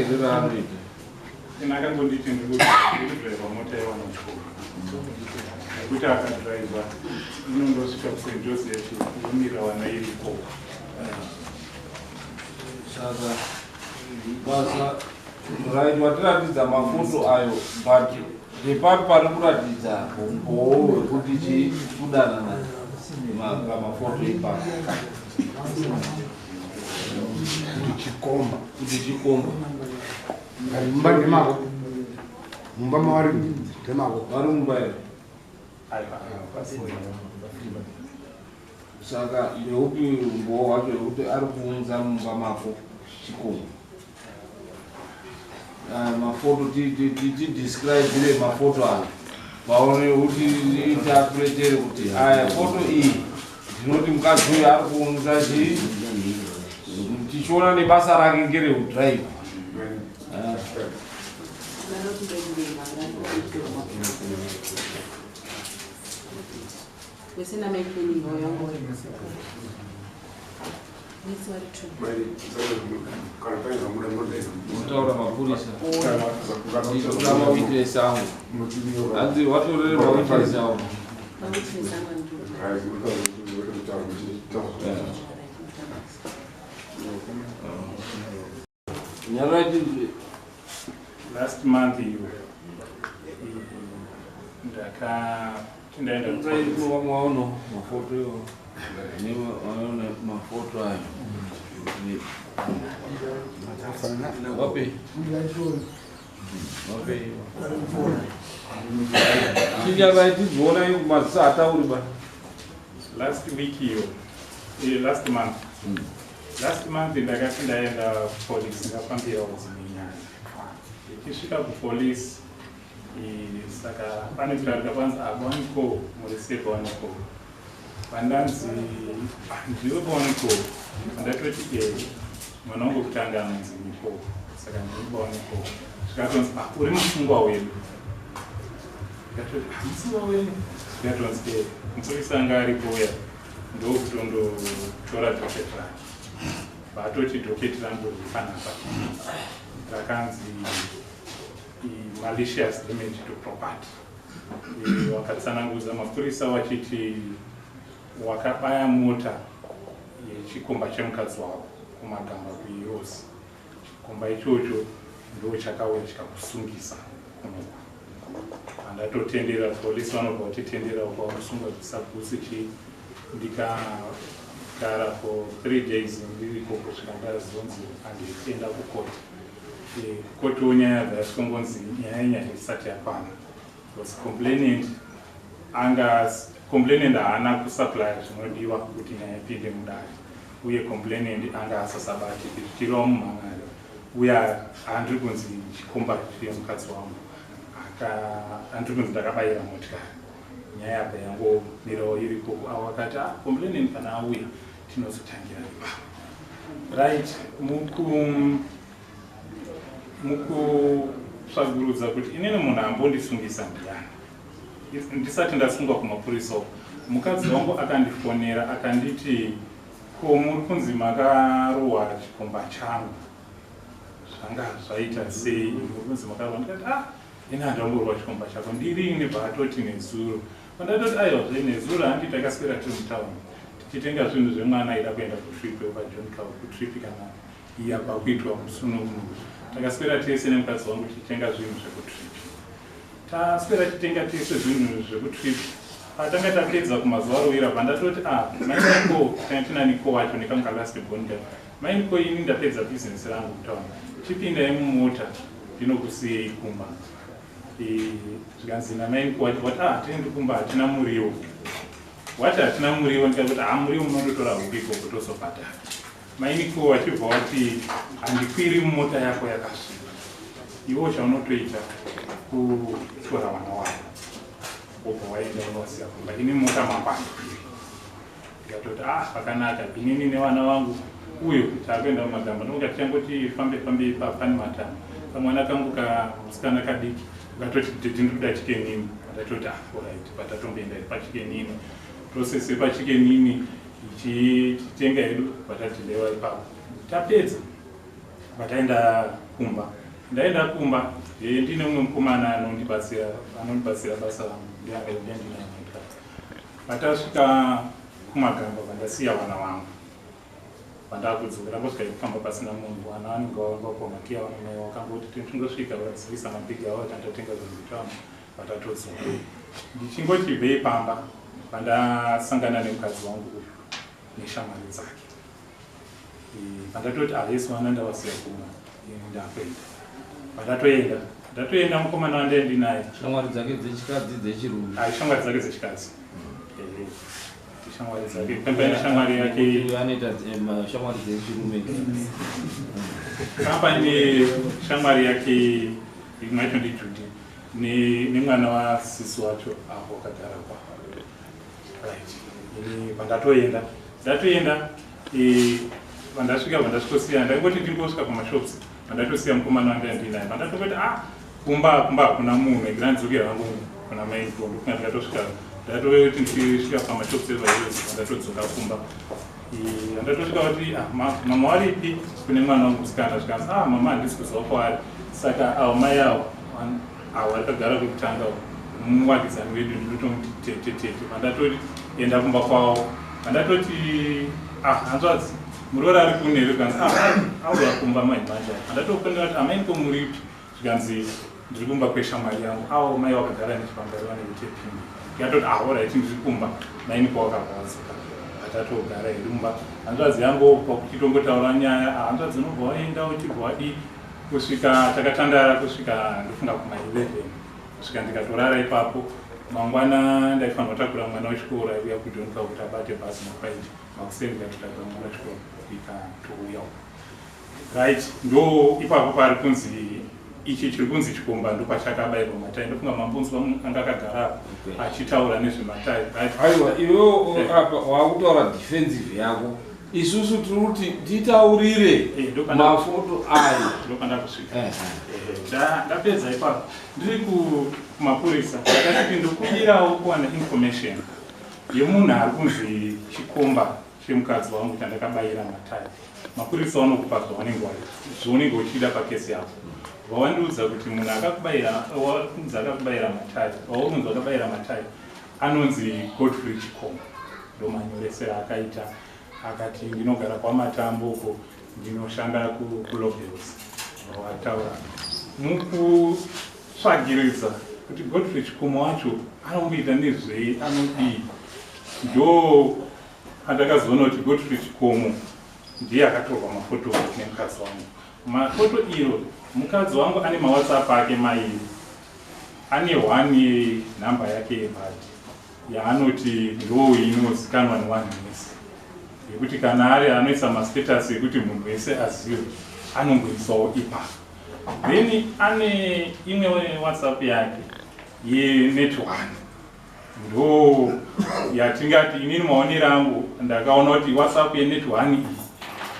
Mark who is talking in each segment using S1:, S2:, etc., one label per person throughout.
S1: Matengerero aanoita.
S2: Ina akangonditi ndikudhiraivha mota yewana kuchikoro, nekuti akadhiraivha inondosvika kuSt Joseph, yomira, vana iri ikoko.
S1: Saka basa, right, watiratidza mafoto ayo, but ndepapi pari kuratidza umbowo hwekuti chi kudanana pamafoto ipapo?
S3: Kuti chikomba.
S1: Kuti chikomba.
S3: Mumba ndemako, mumba mavari ndemako.
S1: Vari mumba here?
S2: Aiwa.
S1: Saka ndeupi umbowo hwacho hwekuti ari kuunza mumba mako chikomba? Aya mafoto, tidescribire mafoto aya paone kuti interpretere kuti aya foto iyi ndinoti mukadzi uyu ari kuunza chii, tichiona nebasa rake ngereudhiraivha.
S4: Wese namaikeni yangu vese vari two.
S1: Unotaura mapurisa, ndinoda mawitness angu. Hanzi watorere mawitness angu.
S4: Mawitness angu andiri.
S1: Nyarati.
S2: Last month iyo ndakati ndaenda kupolice.
S1: Waona mafoto iwo, waona mafoto ayo. Wapi wapi? Chinyara tidziona maziso atauri ba.
S2: Last week iyo, last month, last month ndakati ndaenda kupolice, ndafambirawo dzimwe nyaya. Ndichisvika kupolice, saka pane kutarika kwanzi awaniko muri sei pawaniko. Pandanzi, "Ah, ndiwe pawaniko?" Ndatoti, "E, mwana wangu kutanga anonzi Niko, saka ndiri pawaniko." Zvikatonzi, "Ah, uri musungwa wedu." Ndikatoti, "Ah, musungwa wenyu?" Zvikatonzi, "E." Mupurisa anga aripo uya ndokutondotora docket rake, vatoti docket rangu riri panapa rakanzi malicious damage to property. Wakatsanangudza mapurisa wachiti wakabaya mota yechikomba chemukadzi wako kumagamba kuirosi. Chikomba ichocho ndo chakauya chikakusungisa kunoku. Pandatotendera, polisi vanobva vachitendera kwausungwa zvisabhusi chi. Ndikagara for 3 days ndiri ikoko kusvika ndazonzi andienda kukoti. Kukotiwo nyaya yabva yasvikongonzi nyaya yenyaya isati yakwana because complainant anga complainant haana kusupplya zvinodiwa kuti nyaya ipinde mudare, uye complainant anga asasabati zvichireva mumhan'ari uye handiri kunzi chikomba chemukadzi wangu, handiri kunzi ndakabayira motikari. Nyaya yabva yangomirawo iri ikoko. Avo vakati, "Ah, complainant kana auya tinozotangira ipapo." Right, mukutsvagurudza kuti inini munhu ambondisungisa ndiani, ndisati ndasungwa kumapurisa uko, mukadzi wangu akandifonera akanditi, "Ko muri kunzi makarohwa chikomba changu, zvanga zvaita sei? Muri kunzi makarohwa." Ndikati, "Ah, ini handamborwa chikomba chako, ndirini?" Bvaatoti, "Nezuro." Pandatoti, "Aiwa zve, nezuro handi, takaswera tiri mutauni tichitenga zvinhu zvemwana aida kuenda kutrip paJohn Cow, kutrip kana iya pakuitwa musununguno. Takaswera tese nemukadzi wangu tichitenga zvinhu zvekutrip. Taswera tichitenga tese zvinhu zvekutrip. Patanga tapedza kumazuva arowira, pandatoti, 'Ah, mainiko, tanga tina Niko wacho nekanga last born.' Mainiko, ini ndapedza bhizinesi rangu kutauni, chipindai mumota ndinokusiyei kumba." Zvikanzi namainiko wacho wati, "Ah, hatiendi kumba, hatina muriwo." Wati, "Hatina muriwo." Ndikakuti, "Ah, muriwo munondotora huku ikoko, tozobhadhara." Mainiko wachibva wati, "Handikwiri mumota yako yakasviba. Iwo chaunotoita kutora vana wako wobva waenda unowasiya kumba, ini mota mangu handikwiri." Ndikatoti, "Ah, zvakanaka, inini nevana vangu uyo taakuenda mumagamba." Ndonga tichangoti fambe fambe pane matano, kamwana kangu kamusikana kadiki ukatoti, "Daddy, ndikuda Chicken Inn." Ndatoti, "Ah, alright." Patatomboenda paChicken Inn, process yepaChicken Inn ichitenga hedu, patadhilewa ipapo. Tapedza, pataenda Kumba ndaenda kumba, ndine mumwe mukomana anondibatsira, anondibatsira basa rangu, ndiandinaye mukadzi. Patasvika kumagamba, vandasiya vana vangu, vandakudzoka, ndangosvika ikufamba pasina munhu. Vana vanenge vanga makiya, vana mai vakangoti tingosvika, vadzivisa mabhigi avo, vatandatenga zvinhu kutauni, vatatodzoka. Ndichingoti bvei pamba, vandasangana nemukadzi wangu uyu neshamwari dzake. Pandatoti ahesi, vana ndavasiya kumba, ini ndakuenda. Pandatoenda, ndatoenda, mukomana wandai ndinaye.
S1: Shamwari dzake dzechikadzi, dzechirume?
S2: Ai, shamwari dzake dzechikadzi. Shamwari dzake, pambaine shamwari yake.
S1: Uyu anoita shamwari dzechirume.
S2: Paine shamwari yake imwe yacho ndiJudy, nemwana wasisi wacho apo wakagara kwa. Right, ini pandatoenda, ndatoenda, pandasvika, pandasvikosiya, ndaingoti ndingosvika pamashops, pandatosiya mukomana wandai ndinaye. Pandatongoti, ah, kumba, kumba hakuna munhu, ndandidzokera hangu kuna mai. Ndokunga ndikatosvika, ndatoti ndichisvika pamashops evaizvozvo, pandatodzoka kumba, andatosvika kuti, "Ah, mama waripi?" Kune mwana wangu musikana, zvikanzi, "Ah, mama handisi kuziva kwaari." Saka avo mai avo, avo akagara kwekutanga, muwakidzani wedu, ndinotomuti tete, tete. Pandatoti enda kumba kwavo, pandatoti, "Ah, hanzvadzi, muroora ari kunere?" Zvikanzi, "Ah, auya kumba mai manje." Pandatofonera kuti, "Amaini, ko muripi?" Zvikanzi, "Ndiri kumba kweshamwari yangu." Avo mai vakagara nechipamberi vanoite pimbi. Ndikatoti, "Ah, alright, ndiri kumba." Maini kwawakabva vadzoka, atatogara hedu mumba. Hanzvadzi yangu, pakuchitongotaura nyaya, ah, hanzvadzi unobva waenda, uchibva wadii, kusvika takatandara kusvika ndofunga kuma11, kusvika ndikatorara ipapo. Mangwana ndaifanira kutakura mwana wechikoro aiuya kudhonika kuti abate bhazi mafaiti makuseni. Ndikatotakura mwana wechikoro, ikatouyawo. Right, ndo ipapo pari kunzi ichi chiri kunzi chikomba ndopachakabayirwa matai. Ndofunga mambunzwa anga akagara apo achitaura nezvematai, right?
S1: Aiwa, iwewo apa wakutaura defensive yako. Isusu tiri kuti titaurire mafoto ayo.
S2: Ndopanda kusvika. Ndapedza ipapo, ndiri kumapurisa, ndakati ndokudirawo kuwana information yemunhu ari kunzi chikomba chemukadzi wangu chandakabayira matai. Mapurisa vanokupa zvaunenge uchida pakesi yako. Vawandiudza kuti munhu akakubayira, wakunzi akakubayira matai, waunonzi wakabayira matai, anonzi Godfrey Chikomo. Ndomanyoresero akaita. Akati, "Ndinogara kwaMatambo uko, ndinoshanda kuLobels." Wataura mukutsvagiridza kuti Godfrey Chikomo wacho anomboita nezvei, anodii, ndo pandakazoona kuti Godfrey Chikomo ndiye akatorwa mafoto nemukadzi wangu. Mafoto iro, mukadzi wangu ane maWhatsApp ake mairi. Ane one nhamba yake yebhadhi yaanoti ndo inozikanwa nevanhu vese, yekuti kana ari anoisa mastatus ekuti munhu wese azive, anongoisawo ipapo. Then ane imwe WhatsApp yake yeNetOne, ndo yatingati inini maonero angu ndakaona kuti WhatsApp yeNetOne iyi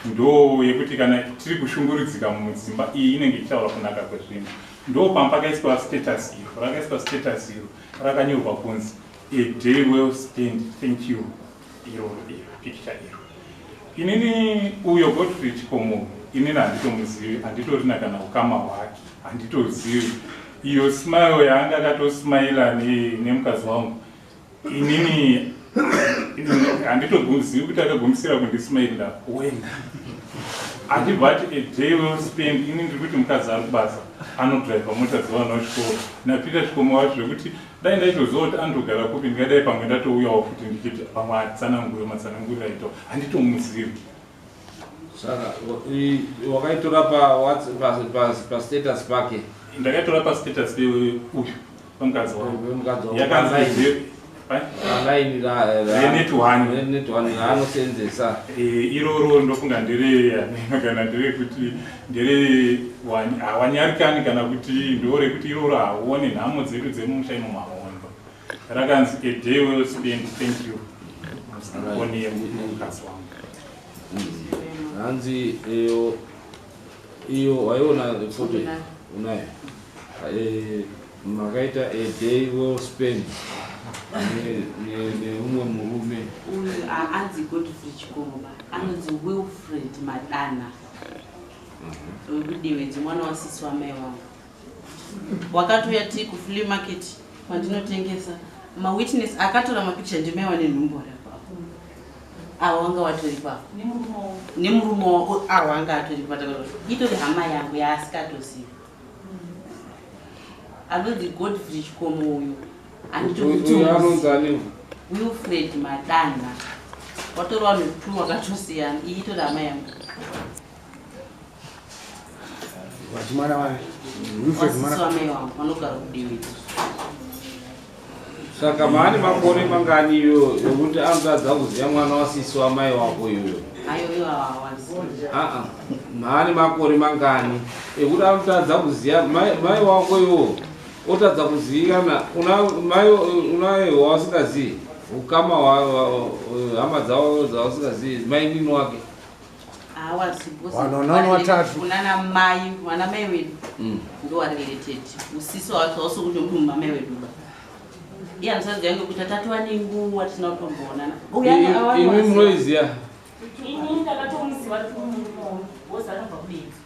S2: ndo yekuti kana tiri kushungurudzika mudzimba, iyi inenge ichitaura kunaka kwezvinhu. Ndo pamupakaiswa status iro, rakaiswa status iro rakanyorwa kunzi, "A day well spent, thank you." Iro iro picture iro, inini uyo Godfrey Chikomo inini handitomuzivi, handitorina kana ukama hwake, handitozivi. Iyo smile yaanga akatosmaila nemukadzi wangu, inini handitozivi kuti akagumisira kundismailira when achibva ati, "A day well spent." Ini ndiri kuti mukadzi ari kubasa, anodhiraivha mota dzevana vechikoro naPeter Chikomo wacho, zvekuti dai ndaitoziva kuti anotogara kupi, ndingadai pamwe ndatouyawo futi, ndichiti pamwe atsanangure matsananguriro aitawo. Handitomuzivi.
S1: Saka wakaitora pastatus pake?
S2: Ndakaitora pastatus uyu pamukadzi wangu.
S1: Wemukadzi wako.
S2: Yakanzi
S1: Palaini
S2: reNetOne.
S1: Netone raanosenzesa.
S2: Iroro ndofunga ndere kana nderekuti ndere hawanyarikani, kana kuti ndo rekuti iroro hauone nhamo dzedu dzemumusha imo mahondo. Rakanzi, "A day well spent, thank you." Foni yemukadzi wangu.
S1: Hanzi iyo iyo waiona foto iyi? Unayo. Makaita a day well spent neumwe murume.
S4: Uyu haanzi Godfrey Chikomo, anonzi Wilfred Madana. WekuDewedzo, mwana wasisi wamai wangu. Wakatouya tiri kuflea market kwandinotengesa. Mawitness akatora mapicture ndimai wane nhumbu vari apapo. Avo vanga vatori papo. Nemurume wako avo anga atori patakati itori hama yangu yaasikatozivi. Anonzi Godfrey Chikomo uyu.
S1: Uyu anonzi ani?
S4: Wilfred Madanha. Watori vanhu two vakatosiyana. Iyi itori hama yangu.
S3: Vati mwana wani? Wilfred
S4: Wasisi
S3: mwana.
S4: wamai wangu vanogara kuDewedzo.
S1: Saka maani makore mangani iyoyo yokuti anotadza kuziva mwana wasisi wamai wako iyoyo?
S4: Ayo iwo hawazi.
S1: Aa, maani makore mangani ekuti anotadza kuziva mai wako iwowo, otadza kuzivikana una mai unaye wausingazii ukama hama dzavo dzausingazivi, mainini wake?
S4: Hawazi.
S3: Vanhu vatatu.
S4: Unana mai, vana mai vedu ndo vari related. Usisi wacho hausi kuti muri mumamai vedu ba. Iye handisaziva ngekuti tatova nenguva tisina kutomboonana.
S1: Imi munoiziva?
S5: Ini ndakatomuziva kuti murume wangu wose anobva kubenzi.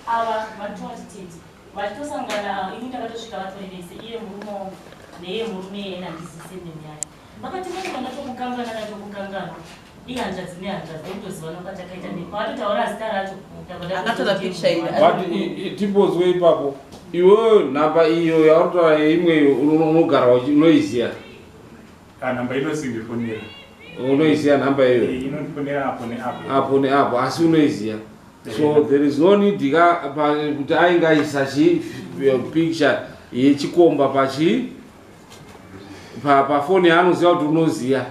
S5: Ava vatova titete vachitosangana. Ini ndakatosvika vatori vese, iye murume wangu neiye murume iyena handizise nenyaya. Vakati mene ndakatomukanganwa, ndatomukanganwa. Ihanzvadzi nehanzvadzi ndokutozivana kwatakaita nepavatotaura zita racho.
S4: Akatora picture iyi.
S1: But timbozwe ipapo, iwewe nhamba iyo yauri kutaura yeimweyo unogara unoiziva?
S2: Nhamba inosindifonera.
S1: Unoiziva nhamba iyoyo?
S2: Inondifonera apo neapo.
S1: Apo neapo, asi unoiziva, so there is no need ka kuti aingaisa chi picture yechikomba pachi pafoni yaanoziva kuti unoziva.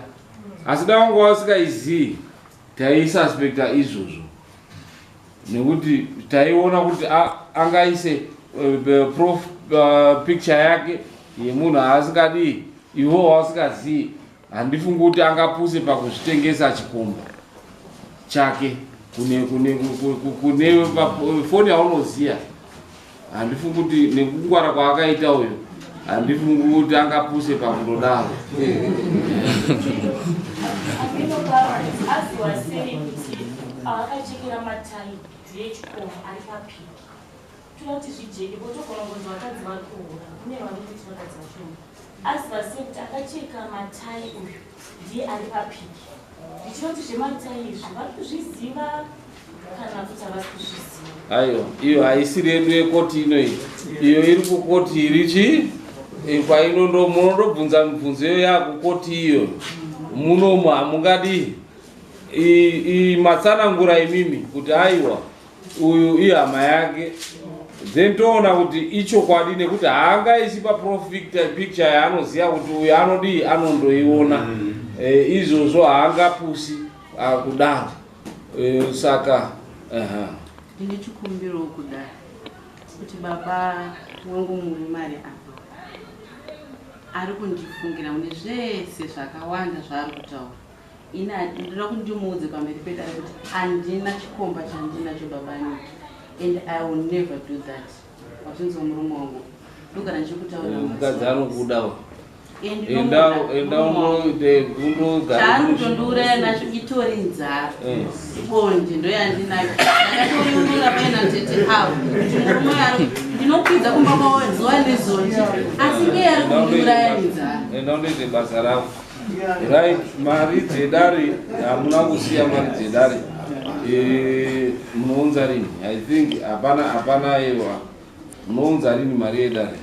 S1: Asi dai wanga usingaizivi, taisuspecta izvozvo, nekuti taiona kuti angaise prof picture yake yemunhu aasingadii, iwo wausingazii. Handifungi kuti angapuse pakuzvitengesa chikomba chake kune foni yaunoziva. Handifungi kuti nekungwara kwaakaita uyo, handifungi kuti angapuse pakundodaro.
S5: Aziwa sei kuti akachekera matai ndiye chikomo ari papic? Toda kuti zvijeke, potogona kunzi vakadzi vari kuhura, kune vari kuti vakadzi vashoma. Aziva sei kuti akacheka matai uyu ndiye ari papic? Ndichida kuti zvematai izvi vari kuzviziva kana kuti havasi kuzviziva?
S1: Aiwa, iyo haisiri yedu yekoti inoyi. Iyo iri kukoti iri chi kwainondo munondobvunza mibvunzo iyo yakukoti iyo. Munomu hamungadii matsanangura imimi kuti aiwa, uyu ihama yake, then toona kuti ichokwadi, nekuti haangaisi paprofile picture yaanoziva kuti uyu anodii, anondoiona. Izvozvo haangapusi kudaro. Saka aha.
S4: Ndine chikumbiro kudai kuti baba wangu murume ari apa ari kundifungira mune zvese zvakawanda zvaari kutaura. Ini ndinoda kuti ndimuudze pamberi pedare kuti handina chikomba chandinacho, babaniki, and I will never do that. Wazvinzwa, murume wangu? Ndogara ndichikutaurira.
S1: Mukadzi anokuda.
S4: And
S1: Enda
S4: ndinomuda,
S1: enda
S4: murume wangu.
S1: undogara.
S4: Chaari kutondiuraya nacho itori nzara. Bonde ndoyandinayo. Ndakatoriurura paina tete avo kuti murume uyu ndinokwidza kumba kwavo zuva nezuva, asi ngei ari kundiuraya nenzara?
S1: Enda undoite basa rako. Right, mari dzedare hamuna kusiya. Mari dzedare munounza rini? I think hapana, hapana. Aiwa, munounza rini mari yedare?